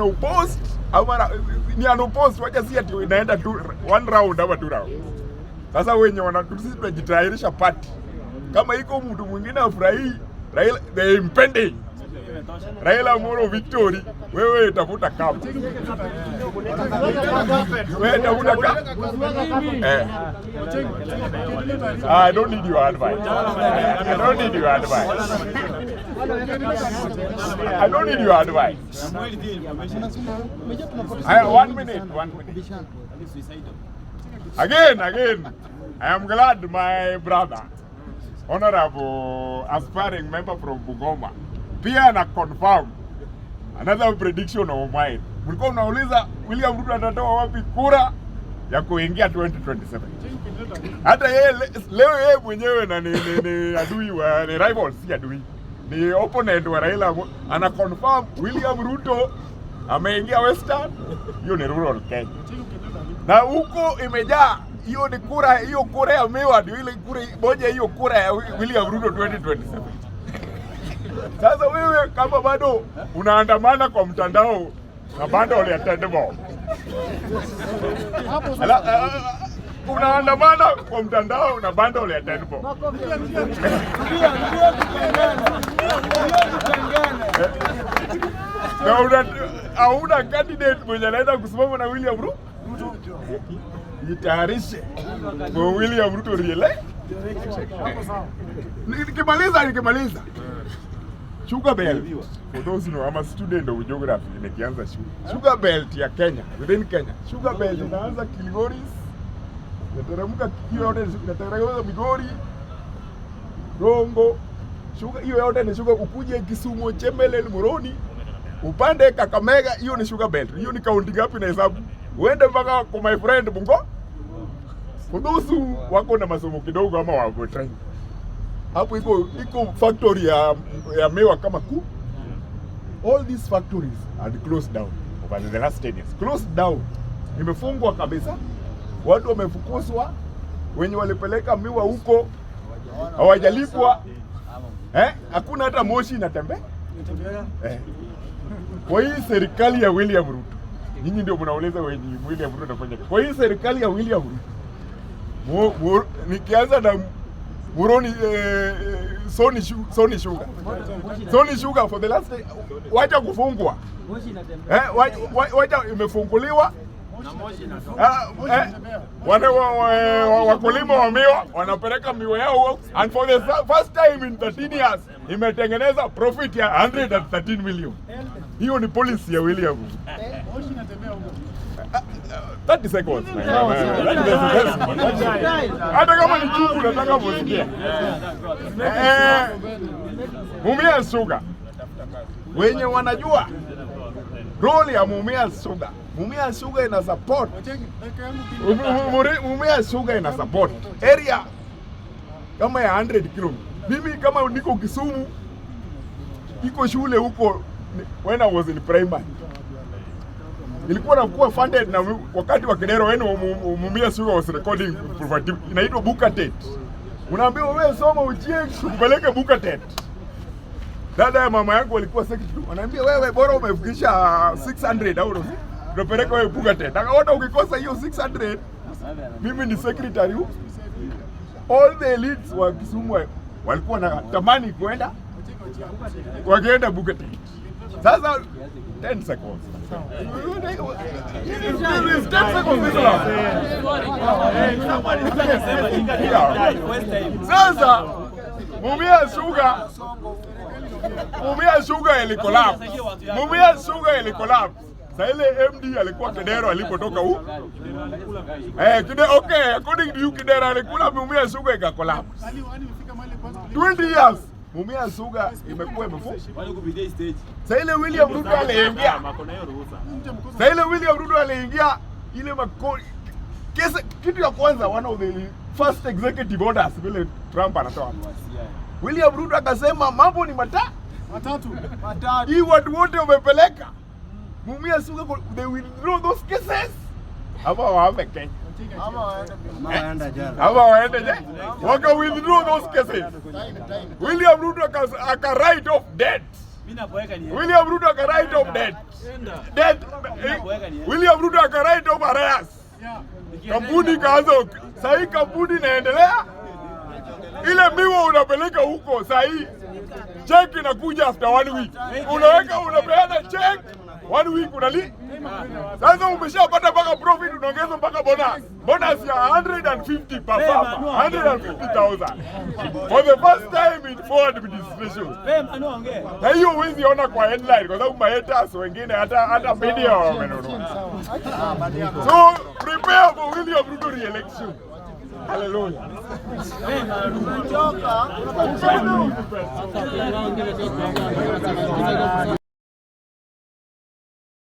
Unopposed ama ni unopposed, wacha si ati inaenda tu one round ama two round. Sasa wenye wana sisi tunajitayarisha party, kama iko mtu mwingine afurahii Raila, the impending Raila Amolo victory, wewe tafuta kama wewe tafuta kama eh. I don't need your advice. I don't need your advice. I don't need your advice. One minute, one minute. Again, again, I am glad my brother, honorable aspiring member from Bungoma, pia na confirm another prediction of mine. Mlikuwa mnauliza William Ruto atatoa wapi kura ya kuingia 2027. Hata yeye leo yeye mwenyewe na ni adui wa, ni rival, si adui, ni opponent wa Raila, ana confirm William Ruto ameingia Western, hiyo ni rural Kenya na huko imejaa. Hiyo ni kura, hiyo kura ya miwa ndio ile kura moja, hiyo kura ya William Ruto 2027. Sasa wewe kama bado unaandamana kwa mtandao na bado ya 10 bob, unaandamana kwa mtandao na bundle ya 10 bob, na hauna candidate mwenye anaenda kusimama na William Ruto, jitayarishe kwa William Ruto re Nikimaliza Sugar Belt, for those who know, I'm a student of geography, nikianza shule. Sugar Belt ya Kenya, within Kenya. Sugar Belt inaanza Kilgoris, inateremka hiyo yote, inateremka Migori, Rongo, sugar hiyo yote ni sugar. Ukuje Kisumu, Chemelil, Moroni, upande Kakamega, hiyo ni sugar belt. Hiyo ni kaunti ngapi na hesabu? Uende mpaka kwa my friend Bungo. For those who wako na masomo kidogo ama wako train. Hapo iko factory ya miwa kama ku. All these factories had closed down over the last 10 years. Closed down. Imefungwa kabisa. Watu wamefukuzwa, wenye walipeleka miwa huko hawajalipwa. Eh? Hakuna hata moshi inatembea. Eh. Kwa hii serikali ya William Ruto, nyinyi ndio mnauliza wenye William Ruto anafanya. Kwa hii serikali ya William Ruto, nikianza na Muroni, Sony Sugar. Sony Sugar for the last, wacha kufungwa. Eh, wacha imefunguliwa. Ah, eh, wale wakulima wa miwa wanapeleka miwa yao and for the first time in 13 years imetengeneza profit ya 113 million. Hiyo ni policy ya William Ruto. 30 seconds, man. 30 seconds. Hata kama ni chungu nataka musikie. Eh, Mumias Sugar. Wenye wanajua role ya Mumias Sugar. Mumias Sugar ina support. Mumias Sugar ina support area kama ya 100 km. Mimi kama niko Kisumu, iko shule huko when I was in primary ilikuwa nakuwa funded na wakati wa Kidero when Mumias Sugar was recording productivity, inaitwa Bukatet. Unaambiwa wewe soma uchie tukupeleke Bukatet. Dada ya mama yangu alikuwa secretary, anaambia wewe bora umefikisha 600 au tunapeleka wewe Bukatet. Akaona ukikosa hiyo 600 mimi ni secretary hu. All the elites wa Kisumu walikuwa na tamani kwenda wakienda Bukatet. Sasa 10 seconds. It is 10 seconds this long. Yeah. Sasa Mumias Sugar ili collapse. Mumias Sugar ili collapse. Sa ile MD alikuwa Kidero alipotoka huko. Eh, Kidero, okay, according to you Kidero alikula Mumias Sugar ika collapse. 20 years Mumias Sugar imekuwa imefungwa. Sa ile William Ruto aliingia. Sa ile William Ruto aliingia ile kesi, kitu ya kwanza, one of the first executive orders vile Trump anatoa. William Ruto akasema mambo ni Matatu. Hii watu wote wamepeleka Mumias Sugar, they withdraw those cases ama waame Kenya ama waende je, waka withdraw those cases. William Ruto aka write off debt. William Ruto aka write off debt. Debt. William Ruto aka write off arrears. Kampuni ikaanza, sahii kampuni inaendelea. Ile miwa unapeleka huko sahii, check inakuja after one week, unaweka unapeana check one week unali. Sasa umeshapata mpaka profit, unaongeza mpaka bonus, bonus ya 150 per farmer, 150,000 for the first time in four administrations. Na hiyo huwezi ona kwa headline kwa sababu mahaters wengine hata media wamenunua. So prepare for William Ruto re-election. Hallelujah.